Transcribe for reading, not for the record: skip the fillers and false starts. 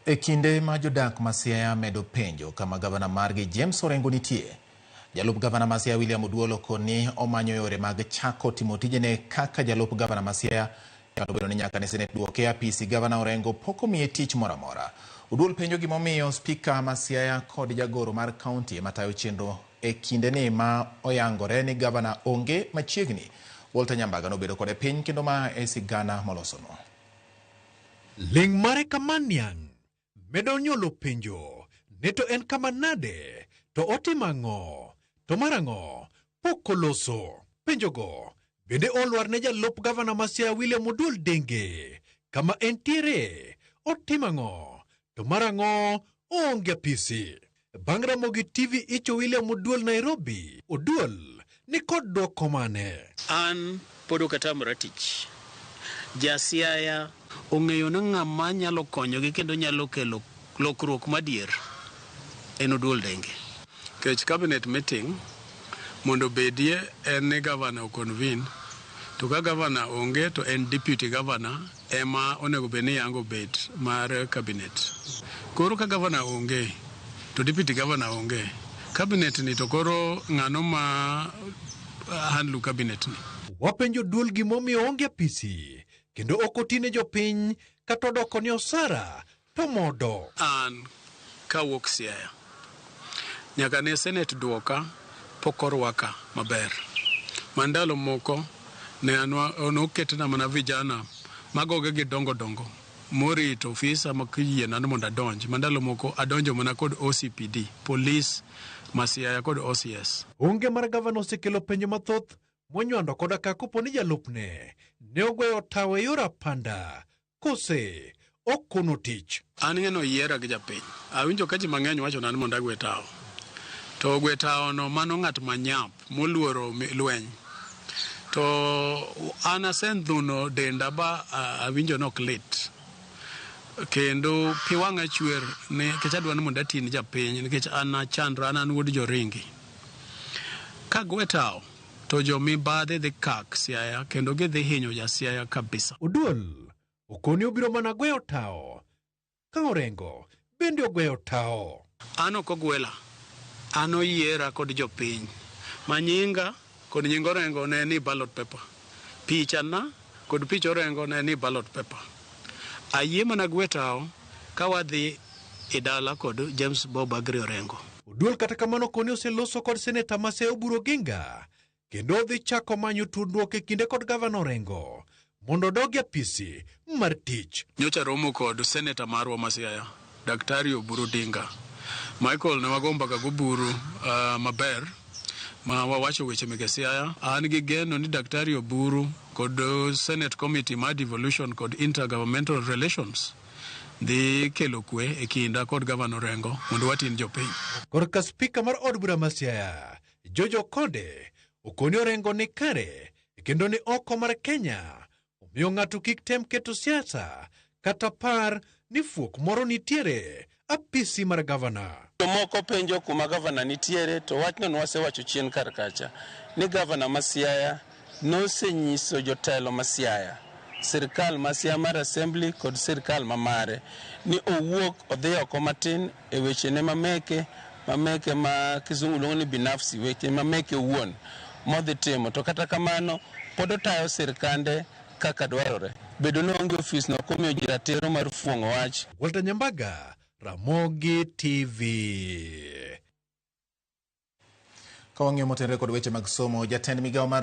E kinde ma jodak ma Siaya medo penjo kama gavana margi James Orengo nitie, jalup gavana ma Siaya William Oduol okoni omanyo yore mag chako timo tijene kaka jalup gavana ma Siaya kata obedo ni nyaka ne Senet duoke e apisi gavana Orengo pok omiye tich moro amora. Oduol penjo gimomiyo spika ma Siaya kod jagoro mar kaunti ema tayo chenro e kindeni ma oyangore ni gavana onge machiegni. Walter Nyambaga nobedo kode piny kendo ma e sigana molosonwa. Ling' mare kama niang' medo nyuolo penjo ni to en kama nade, to otimo ang'o, to mar ang'o pok oloso. Penjogo bende olwar ne jalup gavana ma Siaya William Oduol Denge kama entiere, otimo ang'o, to mar ang'o oonge apisi. Bang' Ramogi TV icho William Oduol Nairobi, Oduol ni kod dwoko mane? An pod ok atamora tich. Ja Siaya ong'eyo ni ng'ama nyalo konyogi kendo nyalo kelo lokruok madier en Oduol Denge. Kech cabinet meeting mondo obedie en ni governor o convene to ka governor onge to en deputy governor ema onego bed ni yango bet mar cabinet. Koro ka governor onge to deputy governor onge, cabinet ni to koro ng'ano ma handle cabinet ni? Wapenjo duol gimomiyo oonge apisi kendo ok otine jopiny kata odoko ni osara to modo. An kawuok Siaya, nyaka ne Senate duoka pok orwaka maber. Ma ndalo moko ne noketna mana vijana magoge gi dongo dongo morito ofisa ma kiyiena ni mondo adonj. Ma ndalo moko adonjo mana kod OCPD, police ma Siaya kod OCS. Onge mar gavana osekelo penjo mathoth monywando koda ka kopo ni jalupne ne ogweyo tawo e yor apanda kose okono tich. An ing'e ni oyiera gi japiny. Awinjo ka ji mang'eny wachona ni mondo agwe tawo. To gwe tawo no mano ng'at manyap moluoro lweny. To an asendhuno denda ba awinjo ni ok lit. Kendo pi wang'a chwer nikech adwa ni mondo ati ni japiny nikech an achandra an an wuod joringi. Kagwe tawo to jo mibadhi dhi kak Siaya kendo gidhi hinyo ja Siaya kabisa. Oduol okoni obiro mana gweyo tawo ka Orengo bende ogweyo tawo. An ok ogwela, an oyiera kod jopiny ma nyinga kod nying Orengo ne ni ballot paper. Picha na kod pich Orengo ne ni ballot paper. Ayie mana gwe tawo ka wadhi e dala kod James Bob Agri Orengo. Oduol kata kamano koni oseloso kod seneta ma Siaya Oburu Oginga kendo odhi chako manyo tudruok e kinde kod gavana Orengo mondo odog e apisi mar tich. Nyocha romo kod seneta marwa ma Siaya, Daktari Oburu Odinga. Michael ne wago mbaka goburu maber ma wawacho weche meke Siaya. An gi geno ni Daktari Oburu kod Senate Committee mar Devolution kod Intergovernmental Relations dhi kelo kwe e kinda kod gavana Orengo mondo watin jopiny. Korka spika mar od bura ma Siaya, George Okode, okoni Orengo ni kare kendo ni oko mar Kenya, omiyo ng'ato kik tem keto siasa kata par ni fuok moro nitiere apisi mar gavana. Jomoko penjo kuma gavana nitiere to wachno nwasewacho chien kar kacha ni gavana ma Siaya nosenyiso jotelo ma Siaya, sirkal ma Siaya mar Assembly kod sirkal ma mare ni owuok odhi oko matin e wechene mameke mameke ma kizungu luongo ni binafsi, weche mameke owuon modhi timo. To kata kamano pod otayo sirkande kaka dwarore. Bedo ni oonge ofis no ok omiyo ji ratiro mar fuong'o wach. Walter Nyambaga, Ramogi TV. Ka wang'iyo motenore kod weche mag somo, jatend migawo mar